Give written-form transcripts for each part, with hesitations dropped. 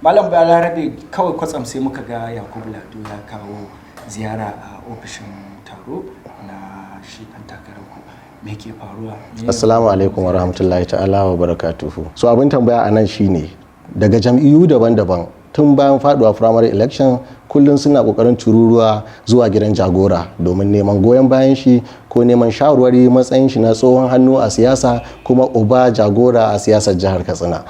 Malam Balarabe, kawai kwatsam sai muka ga Yakubu Lado ya kawo ziyara a ofishin taro na shi ɗan takarar ku. Me ke faruwa? Assalamu alaikum wa rahmatullahi ta'ala wa barakatuhu. So abin tambaya a nan shine, daga jam'iyyu daban-daban tun bayan faduwa primary election, kullum suna kokarin tururuwa zuwa gidan jagora domin neman goyon bayan shi ko neman shawarwari, matsayin shi na tsohon hannu a siyasa kuma uba jagora a siyasar jihar Katsina.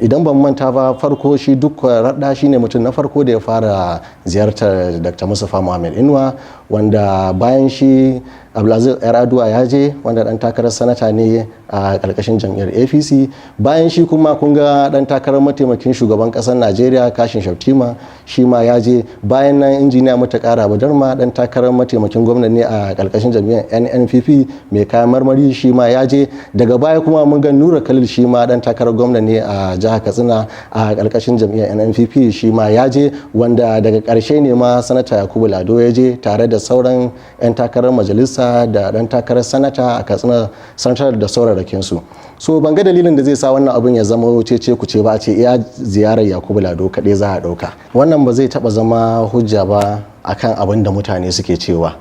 Idan ban manta ba, farko shi Dikko Radda shine mutum na farko da ya fara ziyartar Dr. Mustapha Muhammad Inuwa, wanda bayan shi Abdulaziz Yar'adua ya je, wanda dan takarar sanata ne a karkashin jam'iyyar APC. Bayan shi kuma kun ga dan takarar mataimakin shugaban kasar Najeriya, Kashim Shettima, shi ma ya je. Bayan nan Injiniya Muttaka Rabo Darma, dan takarar mataimakin gwamna ne a karkashin jam'iyyar NNPP, mai kayan marmari, shi ma ya je. Daga baya kuma mun ga Nura Khalil, shi ma dan takarar gwamna ne a jihar Katsina a karkashin jam'iyyar NNPP, shi ma ya je, wanda daga karshe ne ma Sanata Yakubu Lado ya je tare da sauran 'yan takarar majalisa da dan takarar sanata a Katsina sanatar da saurarakin su. So ban ga dalilin da zai sa wannan abin ya zama cece kuce ba, a ce iya ziyarar Yakubu Lado kaɗai za a ɗauka. Wannan ba zai taɓa zama hujja ba akan abin da mutane suke cewa.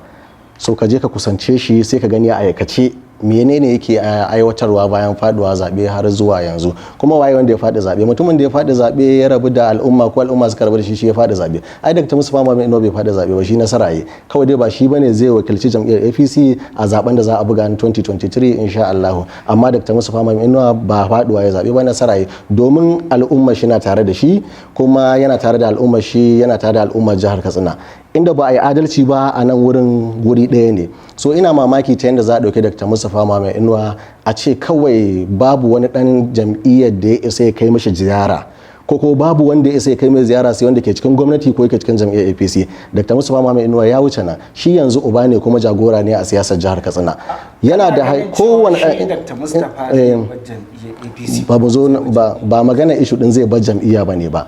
So ka je ka kusance shi, sai ka gani a aikace menene yake aiwatarwa bayan faduwa zaɓe har zuwa yanzu. Kuma waye wanda ya faɗi zaɓe? Mutumin da ya faɗi zaɓe ya rabu da al'umma ko al'umma suka rabu da shi, shi ya faɗi zaɓe. Ai Dr. Mustapha Muhammad Inuwa bai faɗi zaɓe ba, shi nasara yi. Kawai dai ba shi bane zai wakilci jam'iyyar APC a zaben da za a buga na 2023 insha Allah. Amma Dr. Mustapha Muhammad Inuwa ba faduwa ya zaɓe ba, nasara yi, domin al'umma shi na tare da shi, kuma yana tare da al'umma shi, yana tare da al'ummar jihar Katsina. Inda ba a yi adalci ba a nan wurin, wuri ɗaya ne. So ina mamaki ta yadda za a ɗauki Dr. Mustapha Muhammad Inuwa a ce kawai babu wani ɗan jam'iyyar da ya isa ya kai mashi ziyara, ko babu wanda ya isa ya kai mai ziyara sai wanda ke cikin gwamnati ko yake cikin jam'iyyar APC. Dr. Mustapha Muhammad Inuwa ya wuce nan. Shi yanzu uba ne kuma jagora ne a siyasar jihar Katsina. Yana da kowane Dr. Mustapha jam'iyyar APC. Ba zo ba, magana issue din zai bar jam'iyya ba ne ba.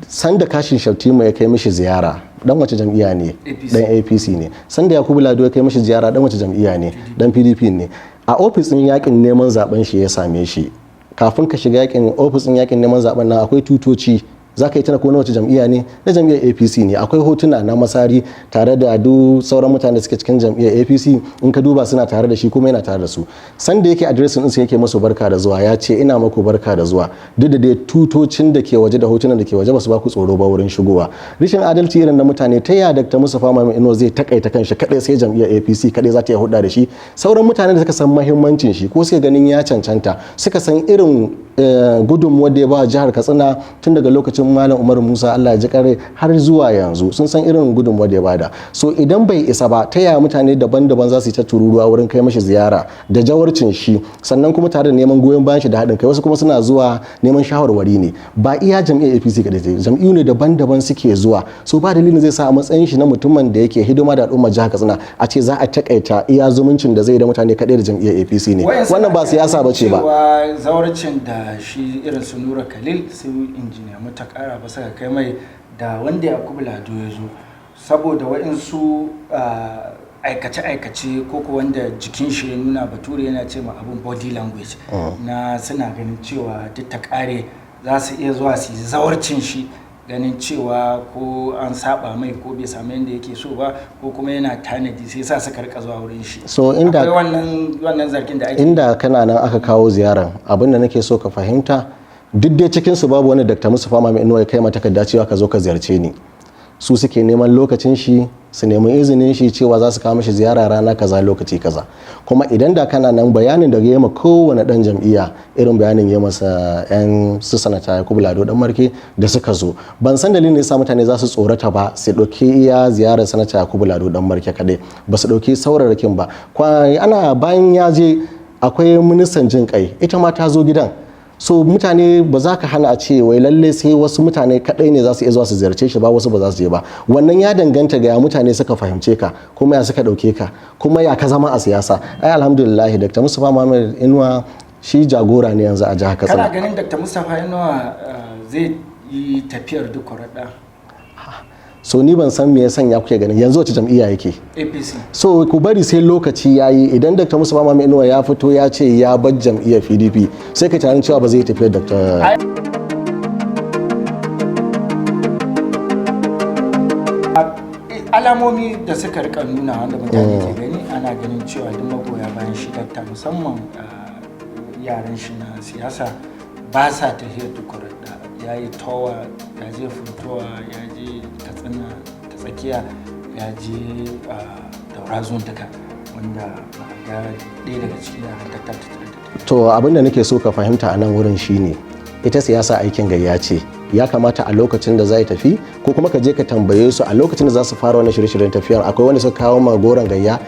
Sanda Kashim Shettima ya kai mishi ziyara, dan wace jam'iyya ne? Dan APC ne. Sanda Yakubu Lado ya kai mishi ziyara, dan wace jam'iyya ne? Dan PDP ne. A ofis din yakin neman zaben shi ya same shi. Kafin ka shiga yakin ofis din yakin neman zaben nan, akwai tutoci. Za ka yi tana ko na wace jam'iyya ne? Na jam'iyyar APC ne. Akwai hotuna na Masari tare da duk sauran mutane da suke cikin jam'iyyar APC. In ka duba, suna tare da shi kuma yana tare da su. Sanda yake addressing ɗinsu, yake musu barka da zuwa, ya ce, "Ina muku barka da zuwa, duk da dai tutocin da ke waje da hotunan da ke waje ba su ba ku tsoro ba wurin shigowa." Rashin adalci irin na mutane, ta ya Dr. Mustapha Muhammad Inuwa zai takaita kanshi kadai, sai jam'iyyar APC kadai za ta iya hudda da shi? Sauran mutane da suka san muhimmancin shi ko suka ganin ya cancanta, suka san irin gudunmuwar da ya ba jihar Katsina tun daga lokacin Malam Umar Musa, Allah ya ji kare, har zuwa yanzu, sun san irin gudunmuwar da ya bada. So idan bai isa ba, ta yaya mutane daban-daban za su yi ta tururuwa wurin kai mashi ziyara da jawarcin shi, sannan kuma tare da neman goyon bayan shi da haɗin kai? Wasu kuma suna zuwa neman shawarwari ne. Ba iya jam'iyyar APC kadai, jam'iyyu ne daban-daban suke zuwa. So ba dalilin zai sa a matsayin shi na mutumin da yake hidima da al'ummar jihar Katsina, a ce za a takaita iya zumuncin da zai da mutane kadai da jam'iyyar APC ne. Wannan ba siyasa ba ce ba. Zawarcin da shi irin su Nura Khalil, su Injiniya Muttaka ba suka kai mai da wanda Yakubu Lado ya zo, saboda waɗansu aikace-aikace ko wanda jikin shi ya nuna, Bature yana ce ma abin body language, na suna ganin cewa duk ta kare za su iya zuwa su yi zawarcin shi, ganin cewa ko an saba mai ko bai samu yadda yake so ba, ko kuma yana tanadi, sai sa suka rika zuwa wurin shi. So inda akwai wannan zargin da ake. Inda kana nan aka kawo ziyaran, abin da nake so ka fahimta, duk dai cikin su babu wani Dr. Mustapha Muhammad Inuwa ya kai mata takarda cewa ka zo ka ziyarce ni. Su suke neman lokacin shi, su nemi izinin shi cewa za su kawo mishi ziyara rana kaza, lokaci kaza. Kuma idan da kana nan, bayanin da ya ma kowane dan jam'iyya, irin bayanin ya masa yan su Sanata Yakubu Lado Dan Marke da suka zo. Ban san dalilin da yasa mutane za su tsorata ba, su ɗauki iya ziyarar Sanata Yakubu Lado Dan Marke kaɗai, ba su ɗauki saurarakin ba. Ana bayan ya je, akwai ministan jin kai, ita ma ta zo gidan. So mutane ba za ka hana a ce wai lalle sai wasu mutane kadai ne za su iya zuwa su ziyarce shi ba, wasu ba za su je ba. Wannan ya danganta ga ya mutane suka fahimce ka, kuma ya suka dauke ka, kuma ya ka zama a siyasa. Ai alhamdulillah, Dr. Mustapha Muhammad Inuwa shi jagora ne yanzu a jihar Kana Katsina. ganin Dr. Mustapha Inuwa zai yi tafiyar Dikko Radda? So ni ban san me ya sanya kuke ganin yanzu wace jam'iyya yake. APC. So ku bari sai lokaci ya yi. Idan Dr. Mustapha Muhammad Inuwa ya fito ya ce ya bar jam'iyyar PDP, sai ka tunanin cewa ba zai tafiyar Dr. Alamomi da suka rika nuna wanda mutane ke gani, ana ganin cewa duk magoya bayan shi dakta, musamman yaran shi na siyasa, ba sa tafiyar tukurar da ya yi towa. Ya je Funtuwa, ya je Katsina ta Tsakiya, ya je Daura Zone duka, wanda ba a ga ɗaya daga cikin yaran dakta tattare da To, abin da nake so ka fahimta a nan wurin shine, ita siyasa aikin gayya ce. Ya kamata a lokacin da zai tafi, ko kuma ka je ka tambaye su a lokacin da za su fara wannan shirye-shiryen tafiyar, akwai wanda suka kawo ma goron gayya?